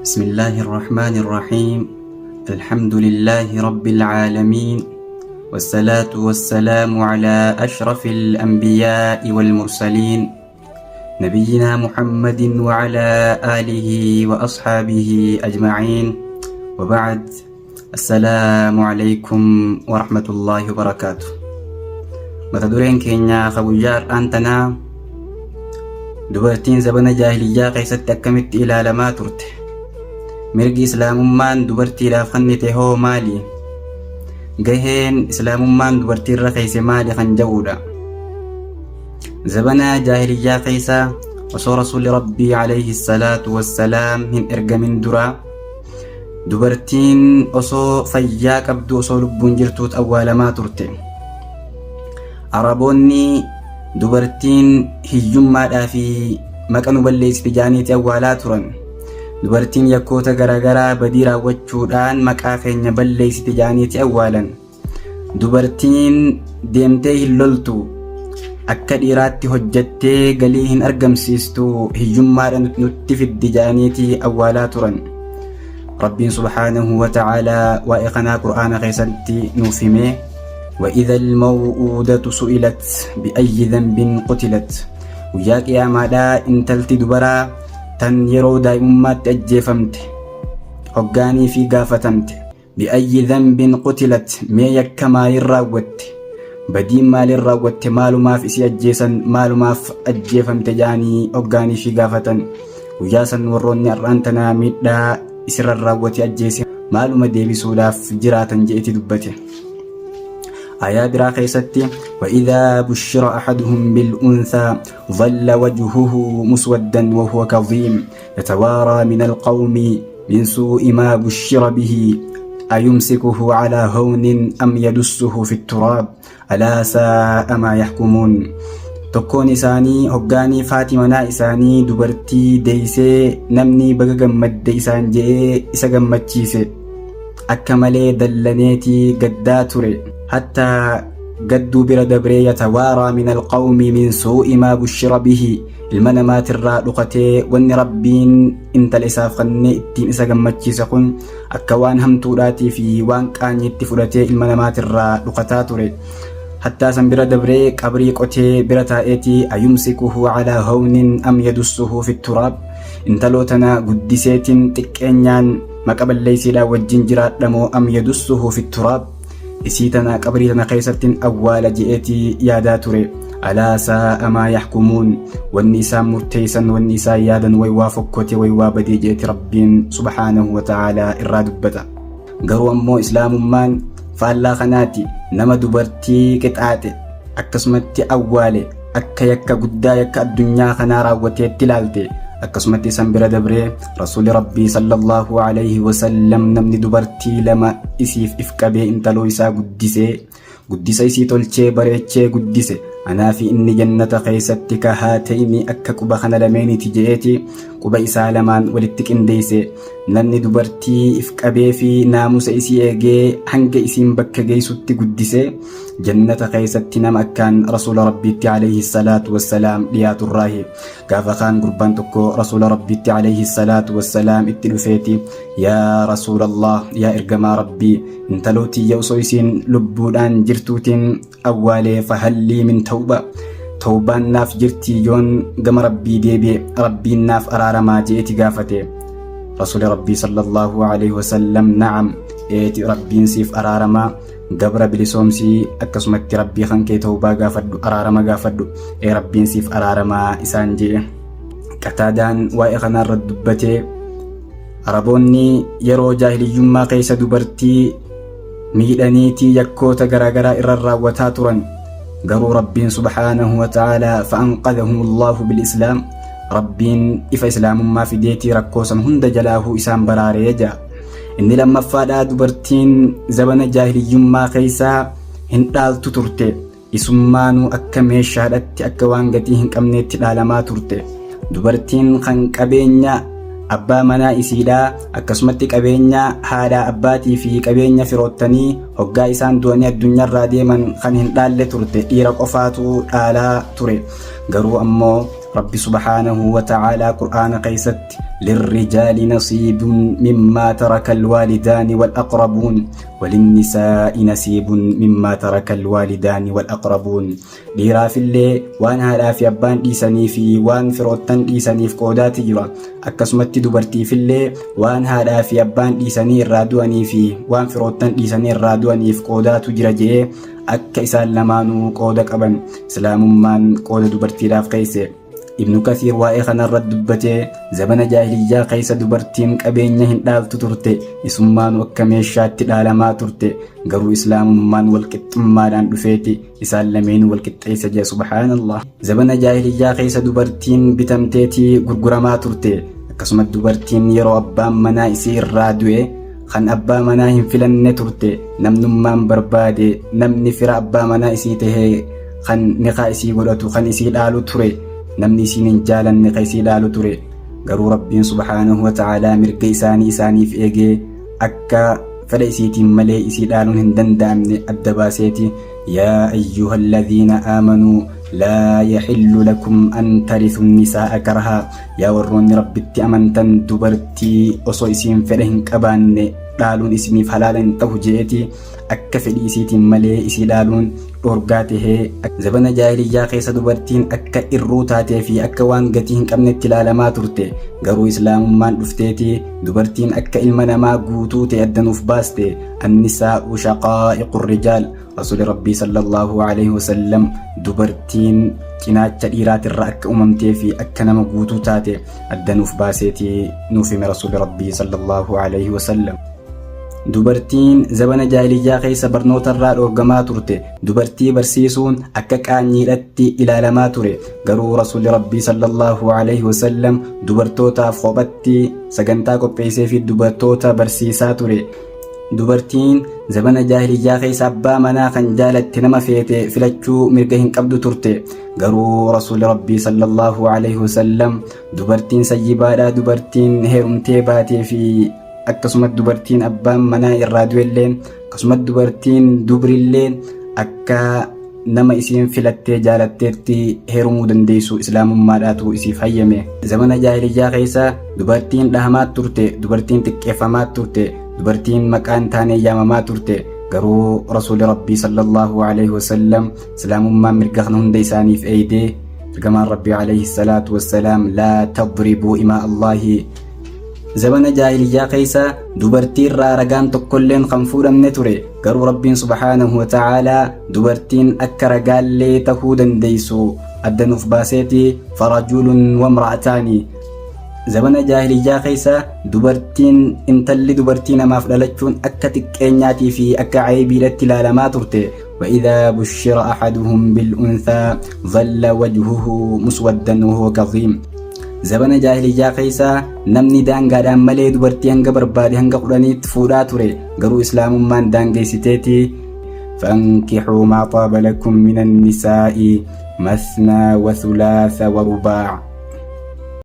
بسم الله الرحمن الرحيم. الحمد لله رب العالمين، والصلاة والسلام على أشرف الأنبياء والمرسلين، نبينا محمد وعلى آله وأصحابه أجمعين، وبعد، السلام عليكم ورحمة الله وبركاته. Mata dureen keenya ka guyyaa har'aan tanaa dubartiin zabana jaahiliyyaa keessatti akkamitti ilaalamaa turte? Mirgi Islaamummaan dubartiidhaaf kennite hoo maali? Gaheen Islaamummaan dubartiirra keesse maali kan jedhudha. Zabana jaahiliyyaa keessa, osoo Rasuulli Rabbii alayhi salaatu wassalaam hin ergamin dura, dubartiin osoo fayyaa qabdu, osoo lubbuun jirtuut awwaalamaa turte. Araboonni dubartiin hiyyummaadhaa fi maqa nu balleessite jaaniiti awwaalaa turan. Dubartiin yakkoota garaagaraa badii raawwachuudhaan maqaa keenya balleessite jaaniiti awwaalan. Dubartiin deemtee hin loltu, akka dhiiraatti hojjattee galii hin argamsiistu, hiyyummaadha nutti fiddi jaaniiti awwaalaa turan. Rabbiin subhaanahu wa ta'aalaa waa'ee kanaa Qur'aana keessatti nuuf himee: وإذا الموءودة سئلت بأي ذنب قتلت. Guyyaa qiyaamaadhaa intalti dubaraa tan yeroo daa'imummaatti ajjeefamte hoggaanii fi gaafatamte, بأي ذنب قتلت, mee yakka maaliin raawwatte, badiin maaliin raawwatte, maalumaaf isii ajjeesan, maalumaaf ajjeefamte jaanii hoggaanii fi gaafatan, guyyaa san warroonni har'aan tanaa miidhaa isirra raawwate ajjeese maaluma deebisuudhaaf jiraatan je'eti dubbate. Aayaa biraa keessatti: وإذا بشر أحدهم بالأنثى ظل وجهه مسودا وهو كظيم يتوارى من القوم من سوء ما بشر به أيمسكه على هون أم يدسه في التراب ألا ساء ما يحكمون. Tokkoon isaanii hoggaanii faati manaa isaanii dubartii deeysee namni baga gammadde isaan je'ee isa gammachiise akka malee dallaneetii gaddaa ture. Hattaa gadduu bira dabree, يتوارى من القوم من سوء ما بشر به, ilma namaatirraa dhukatee wanni Rabbiin intala isaaf kennee ittiin isa gammachiise kun akka waan hamtuudhaatii fi waan qaanyitti fudhatee ilma namaatirraa dhukataa ture. Hattaa san bira dabree qabrii qotee bira taa'eetii, أيمسكه على هون أم يدسه في التراب, intaloo tana guddiseetiin xiqqeenyaan maqa balleeysiidhaan wajjin jiraadhamoo, أم يدسه في التراب, isii tana qabrii tana keessattiin awwaala je'eetii yaadaa ture. ألا ساء ما يحكمون, wanni isaan murteeysan, wanni isaan yaadan way waa fokkote, way waa badee je'eeti Rabbiin subhaanahu wa ta'aalaa irraa dubbata. Garuu ammoo Islaamummaan faallaa kanaati. Nama dubartii qixaaxe akkasumatti awwaale akka yakka guddaa, yakka addunyaa kanaa raawwateetti ilaalte. Akkasumatti isan bira dabree Rasuuli Rabbii sallallahu alayhi wasallam namni dubartii lama isiif if qabee intaloo isaa guddisee, guddisa isii tolchee bareechee guddise, anaa fi inni jannata keessatti kahaa ta'ini akka quba kana lameeniiti je'eeti quba isaa lamaan walitti qindeeyse. Namni dubartii if qabee fi naamusa isii eegee hanga isiin bakka geessutti guddise jannata keessatti nama akkaan Rasuula Rabbiitti alayhi salaatu wassalaam dhiyaaturraahi. Gaafa kaan gurbaan tokko Rasuula Rabbiitti alayhi salaatu wassalaam itti dhufeeti, "Yaa Rasuulallah, yaa ergamaa Rabbii, intaloo tiyya osoo isiin lubbuudhaan jirtuutiin awwaalee, فهل لي من توبة, tawbaan naaf jirtii? Yoon gama Rabbii deebi'e Rabbiin naaf araaramaa?" je'eeti gaafate. Rasuuli Rabbii sallallahu alaihi wasallam, "نعم, eeti, Rabbiin siif araaramaa, gabra bilisoomsii, akkasumatti Rabbii kan kee tawbaa gaafadhu, araarama gaafadhu, ee Rabbiin siif araaramaa" isaan je'e. Qataadaan waa'ee kanarra dubbatee, Araboonni yeroo jaahiliyyummaa keessa dubartii miidhaniitii yakkoota garaagaraa irra raawwataa turan. Garuu Rabbiin subhaanahu wa ta'aalaa فأنقذهم الله بالإسلام, Rabbiin ifa Islaamummaa fideetii rakkoo san hunda jalaahuu isaan baraaree ja'a. Inni lammaffaadhaa, dubartiin zabana jaahiliyyummaa keessaa hin dhaaltu turte. Isummaanuu akka meeshaadhatti, akka waan gatii hin qabneetti dhaalamaa turte. Dubartiin kan qabeenya abbaa manaa isiidhaa, akkasumatti qabeenya haadhaa abbaatii fi qabeenya firoottanii hoggaa isaan du'anii addunyaarraa deeman kan hin dhaalle turte. Dhiira qofaatu dhaalaa ture. Garuu ammoo Rabbi subhaanahu wa ta'aalaa Qur'aana keessatti lirrijaali nasiibun mimmaa taraka alwaalidaani wal aqrabuun walinnisaa'i nasiibun mimmaa taraka alwaalidaani wal aqrabuun. Dhiiraafillee waan haadhaa fi abbaan dhiisanii fi waan firoottan dhiisaniif qoodaati jira. Akkasumatti dubartiifillee waan haadhaa fi abbaan dhiisanii irraa du'anii fi waan firoottan dhiisanii irraa du'aniif qoodaatu jira je'ee akka isaan lamaanuu qooda qaban Islaamummaan qooda dubartiidhaaf keesse. Ibnu Kasiir waa'ee kanarratti dubbatee, zabana jaahiliyyaa keessa dubartiin qabeenya hin dhaaltu turte, isummaanu akka meeshaatti dhaalamaa turte, garuu Islaamummaan walqixxummaadhaan dhufeeti isaan lameenuu walqixxeessa jedhe. Subhaanallah. Zabana jaahiliyyaa keessa dubartiin bitamteeti gurguramaa turte. Akkasumas dubartiin yeroo abbaan manaa isii irraa du'e kan abbaa manaa hin filanne turte. Namnummaan barbaade, namni fira abbaa manaa isii tahee kan nikaa isii godhatu kan isii dhaalu ture, namni isiin hin jaalanne kan isii dhaalu ture. Garuu Rabbiin subhaanahu wa ta'aalaa mirga isaanii isaaniif eegee akka fedha isiitiin malee isii dhaaluun hin danda'amne adda baaseeti, yaa ayyuhalladhiina aamanuu laa yaxillu lakum an tarithu nisaa'a karhaa, yaa warroonni Rabbitti amantan, dubartii osoo isiin fedha hin qabaanne dhaaluun isiniif halaala hin ta'u je'eeti akka fedhii isiitiin malee isii dhaaluun dhorgaa tahee. Zabana jaahiliyyaa keessa dubartiin akka irruu taatee fi akka waan gatii hin qabnetti ilaalamaa turte. Garuu Islaamummaan dhufteeti dubartiin akka ilma namaa guutuu ta'e adda nuuf baaste. Annisaa'u shaqaa'iqu rijaal. Rasuuli Rabbii sallallahu alaihi wasallam dubartiin cinaacha dhiiraatirra akka uumamtee fi akka nama guutuu taate adda nuuf baaseeti nuuf hime Rasuuli Rabbii sallallahu alaihi wasallam. Dubartiin zabana jaahiliyyaa keessa barnootarraa dhoorgamaa turte. Dubartii barsiisuun akka qaanyiidhatti ilaalamaa ture. Garuu Rasuulli Rabbii sallallahu alaihi wasallam dubartootaaf kophatti sagantaa qopheessee fi dubartoota barsiisaa ture. Dubartiin zabana jaahiliyyaa keessa abbaa manaa kan jaalatte, nama feete filachuu mirga hin qabdu turte. Garuu Rasuulli Rabbii sallallahu alaihi wasallam dubartiin sayyibaadhaa, dubartiin heerumtee baatee fi akkasumas dubartiin abbaan manaa irraa du'elleen, akkasumas dubartiin dubrilleen akka nama isiin filattee jaalatteetti heerumuu dandeessu Islaamummaadhaatu isiif hayyame. Zamana jaahiliyyaa keessa dubartiin dhahamaa turte, dubartiin xiqqeeffamaa turte, dubartiin maqaan taanee yaamamaa turte. Garuu Rasuuli Rabbii sallallahu alaihi wasallam Islaamummaan mirga kana hunda isaaniif eeydee. Ergamaan Rabbii alayhi salaatu wassalaam, laa tadribuu imaa Allaahi. Zabana jaahiliyyaa keessa dubartii irraa ragaan tokkolleen kan fuudhamne ture. Garuu Rabbiin subhaanahu wa ta'aalaa dubartiin akka ragaallee tahuu dandeessu adda nuuf baaseeti, farajulun wamra'ataani. Zabana jaahiliyyaa keessa dubartiin, intalli dubartii namaaf dhalachuun akka xiqqeenyaatii fi akka aybiidhatti ilaalamaa turte. وإذا بشر أحدهم بالأنثى ظل وجهه مسودا وهو كظيم. Zabana jaahiliyyaa keessa namni daangaadhaan malee dubartii hanga barbaade hanga 10tti fuudhaa ture. Garuu Islaamummaan daangeessiteeti, فانكحوا ما طاب لكم من النساء مثنى وثلاث ورباع.